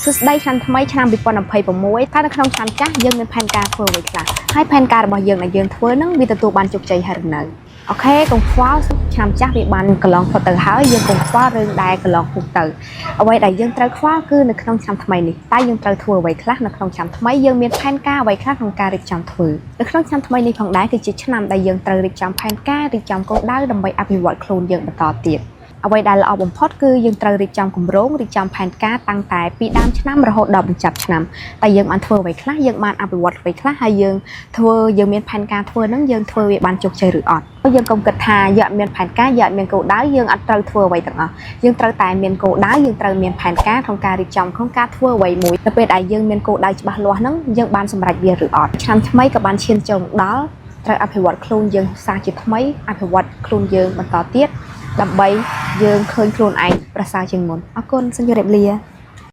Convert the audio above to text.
សួស្តីឆ្នាំថ្មីឆ្នាំ2026តើនៅក្នុងឆ្នាំចាស់យើងមានផែនការធ្វើអ្វីខ្លះហើយផែនការរបស់យើងដែលយើងធ្វើហ្នឹងវាទទួលបានជោគជ័យហើយឬនៅOK កុំខ្វល់ឆ្នាំចាស់វាបានកន្លងផុតទៅហើយយើងកុំខ្វល់រឿងដែលកន្លងផុតទៅអ្វីដែលយើងត្រូវខ្វល់គឺនៅក្នុងឆ្នាំថ្មីនេះតើយើងត្រូវធ្វើអ្វីខ្លះនៅក្នុងឆ្នាំថ្មីយើងមានផែនការអ្វីខ្លះក្នុងការរៀបចំធ្វើនៅក្នុងឆ្នាំថ្មីនេះផងដែរគឺជាឆ្នាំដែលយើងត្រូវរៀបចំផែនការរៀបចំគោលដៅដើម្បីអភិវឌ្ឍខ្លួនយើងបន្តទៀតអ្វីដែលល្អបំផុតគឺយើងត្រូវរៀបចំគម្រោងរៀបចំផែនការតាំងតែពីដើមឆ្នាំរហូតដល់បញ្ចប់ឆ្នាំតែយើងបានធ្វើអ្វីខ្លះយើងបានអភិវឌ្ឍអ្វីខ្លះហើយយើងធ្វើយើងមានផែនការធ្វើហ្នឹងយើងធ្វើវាបានជោគជ័យឬអត់យើងកុំគិតថាយើងអត់មានផែនការយើងអត់មានគោលដៅយើងអត់ត្រូវធ្វើអ្វីទាំងអស់យើងត្រូវតែមានគោលដៅយើងត្រូវមានផែនការក្នុងការរៀបចំក្នុងការធ្វើអ្វីមួយនៅពេលដែលយើងមានគោលដៅច្បាស់លាស់ហ្នឹងយើងបានសម្រេចវាឬអត់ឆ្នាំថ្មីក៏បានឈានចូលមកដល់ត្រូវអភិវឌ្ឍខ្លួនយើងសាជាថ្មីអភិវឌ្ឍខ្លួនយើងបន្តទៀតដើម្បីយើងឃើញខ្លួនឯងប្រសើរជាងមុនអរគុណសូមជម្រាបលា។